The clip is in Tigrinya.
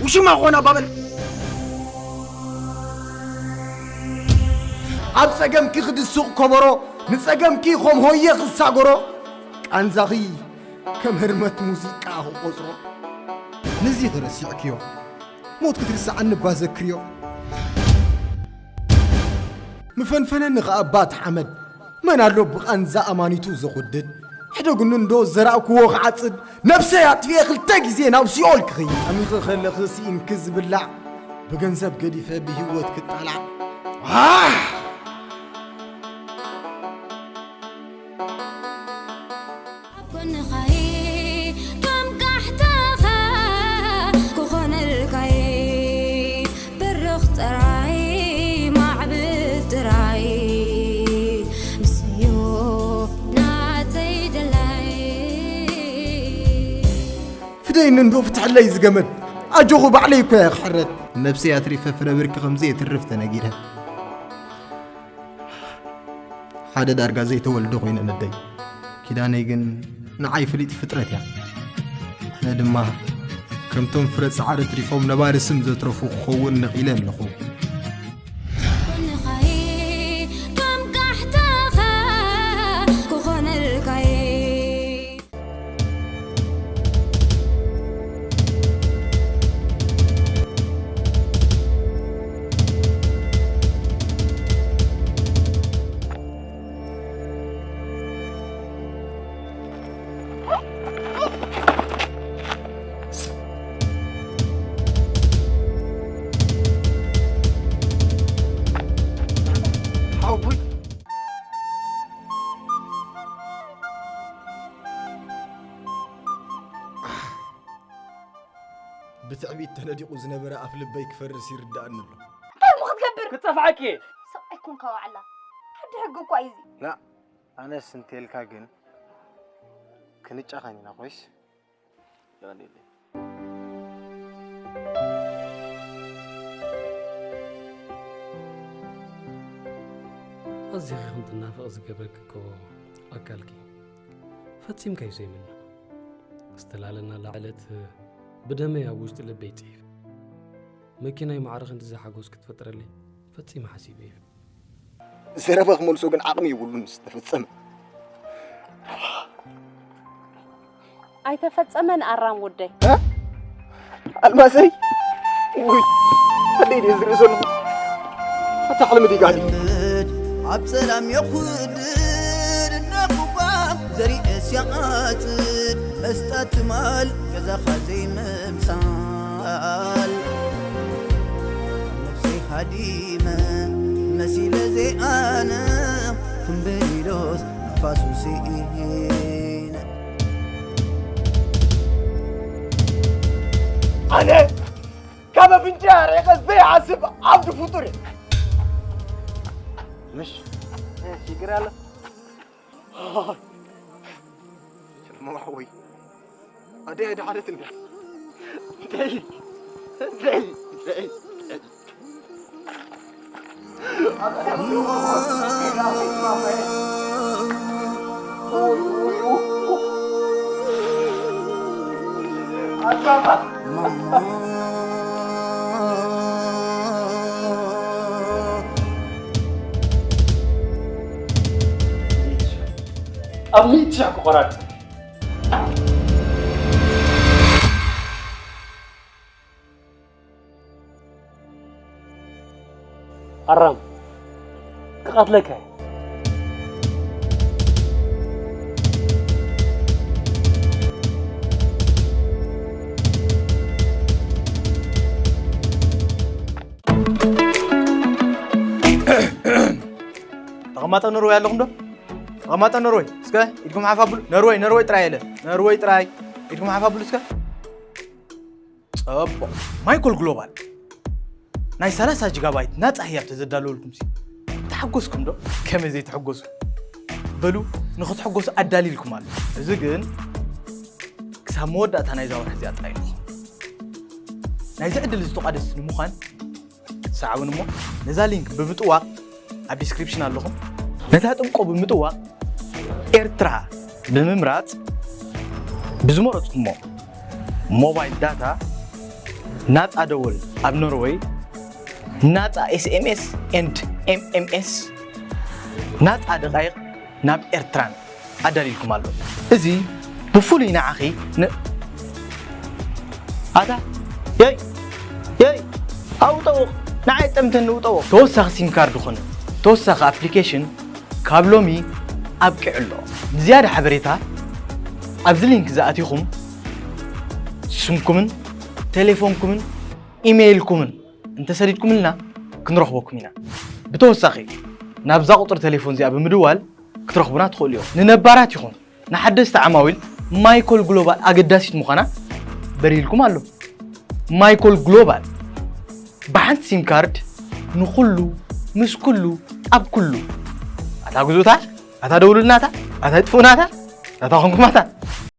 ውሽማ ኾና ባበል። ኣብ ጸገምኪ ክድስቕ ከበሮ፣ ንጸገምኪ ኸም ሆየ ክሳገሮ፣ ቃንዛኺ ከም ህርመት ሙዚቃ ክቖጽሮ። ነዚ ኸረሲዕክዮ፣ ሞት ክትርስዓኒ እባ ዘክርዮ። ምፈንፈነኒ ኸኣ ባት ሓመድ፣ መን ኣሎ ብቓንዛ ኣማኒቱ ዘኹድድ? ሕደጉኒ እንዶ ዘራእክዎ ክዓጽድ፣ ነብሰይ ኣጥፊኤ ክልተ ግዜ ናብ ሲኦል ክኸይድ። ጠሚኺ ከለኺ ስኢንኪ ዝብላዕ፣ ብገንዘብ ገዲፈ ብህይወት ክጣላዕ። ኣህ! ኣብ ጎንኻይ ከም ቃሕታኻ ክኾነልካይ፣ ብርኽ ጥራይ ማዕብል ጥራይ፣ ንስዩ ናተይ ድላይ። ፍደይኒ እንዶ ፍትሕለይ ዝገመድ፣ ኣጆኹ ባዕለይ እኮ እየ ክሕረድ። ነብሰይ ኣትሪፈ ፍረ ብርኪ ከም ዘየትርፍ ተነጊረ። ሓደ ዳርጋ ዘይተወልደ ኮይነ ነደይ። ኪዳነይ ግን ንዓይ ፍልይቲ ፍጥረት እያ። ኣነ ድማ ከምቶም ፍረ ጻዕሪ ኣትሪፎም ነባሪ ስም ዘትረፉ ክኸውን ነቒለ ኣለኹ። ጎንኻይ ከም ቃሕታኻ ክኾነልካይ። ሓውቦይ፣ ብትዕቢት ተነዲቑ ዝነበረ ኣፍ ልበይ ክፈርስ ይርድኣኒ ኣሎ። እንታይ እሞ ክትገብር? ክጸፍዓኪ እየ። ስቕ ኣይኮንካ ዋዕላ። ዓዲ ሕጊ እኳ እዩ እዚ። ላ ኣነስ እንተልካ ግን ክንጫኸን ኢና ኮይስ። የቐንየለይ። ኣዚኺ ከም ትናፍቕ ዝገብረኪ እኮ ኣካልኪ ፈጺምካ እዩ ዘይምኖ። ዝተላለና ላዕለት ብደመይ ኣብ ውሽጢ ልበይ ጽሒፍ። መኪናይ ማዕረ ክንድዚ ሓጎስ ክትፈጥረለይ ፈጺመ ሓሲበ እዩ። ዘረባ ክመልሶ ግን ዓቕሚ የብሉን ዝተፈጸመ። ኣይተፈጸመን ኣራም ወደይ። ኣልማዘይ ውይ ኣደይ ድየ ዝርኢ ዘለኹ ኣታ ሕልሚ ድዩ ጋህዲ። ኣብ ሰላም የኹድድ እንዳቑቋ ዘሪእስ ያኣጽድ መስጣት ትማል ገዛኻ ዘይምምሳል ነፍሰይ ሃዲመ መሲለ ዘይኣነ ክንበይዶስ ንፋሱ ስኢነ ኣነ ካብ ኣፍንጫ ርሒቐ ዘይሓስብ ዓብዲ ፍጡር እየ። ምሽ ሽግር ኣለ ሸማማዕ ወይ ኣደይ ኣይደሓነት እንድያ። ደይ ደይ ደይ ኣብ ሚእቲ ሻዕ ክቆራርጽ። ኣራም ክቐትለካ እየ። ተቐማጦ ኖርወይ ኣለኹም ዶ? ተቐማጦ ኖርወይ እስከ ኢድኩም ሓፍ ኣብሉ። ኖርወይ ኖርወይ ጥራይ የለ ኖርወይ ጥራይ ኢድኩም ሓፍ ኣብሉ እስከ። ጸቦ ማይኮል ግሎባል ናይ ሰላሳ ጂጋባይት ናጻ ህያብ ተዘዳለወልኩም ሲ ተሓጎስኩም ዶ? ከመይ ዘይትሕጎሱ? በሉ ንኽትሕጎሱ ኣዳሊልኩም ኣሎ። እዚ ግን ክሳብ መወዳእታ ናይዛ ወርሒ እዚኣ ጥራይ ንኹን። ናይዚ ዕድል እዚ ተቋደስቲ ንምዃን ሰዓቡን እሞ ነዛ ሊንክ ብምጥዋቕ ኣብ ዲስክሪፕሽን ኣለኹም። ነታ ጥብቆ ብምጥዋቕ ኤርትራ ብምምራጽ ብዝመረጽኩሞ ሞባይል ዳታ ናጻ ደወል ኣብ ኖርወይ፣ ናጻ ኤስኤምኤስ ኤንድ ኤምኤምኤስ፣ ናጻ ደቃይቕ ናብ ኤርትራን ኣዳልይልኩም ኣሎ። እዚ ብፍሉይ ንዓኺ ን-፣ ኣታ የይ የይ ኣውጠውቕ ንዓይ ጠምተኒ ውጠውቕ። ተወሳኺ ሲም ካርድ ኾነ ተወሳኺ ኣፕሊኬሽን ካብ ሎሚ ኣብቂዑ ኣሎ። ንዝያዳ ሓበሬታ ኣብዚ ሊንክ ዝኣቲኹም ስምኩምን ቴሌፎንኩምን ኢሜይልኩምን እንተሰዲድኩምልና ክንረኽበኩም ኢና። ብተወሳኺ ናብዛ ቁፅሪ ቴሌፎን እዚኣ ብምድዋል ክትረኽቡና ትኽእሉ እዮም። ንነባራት ይኹን ንሓደስቲ ዓማዊል ማይኮል ግሎባል ኣገዳሲት ምዃና በሪህልኩም ኣሎ። ማይኮል ግሎባል ብሓንቲ ሲም ካርድ ንኹሉ ምስ ኩሉ ኣብ ኩሉ። ኣታ ግዙእታ፣ ኣታ ደውሉልናታ፣ ኣታ ይጥፍኡናታ፣ ኣታ ኾንኩማታ።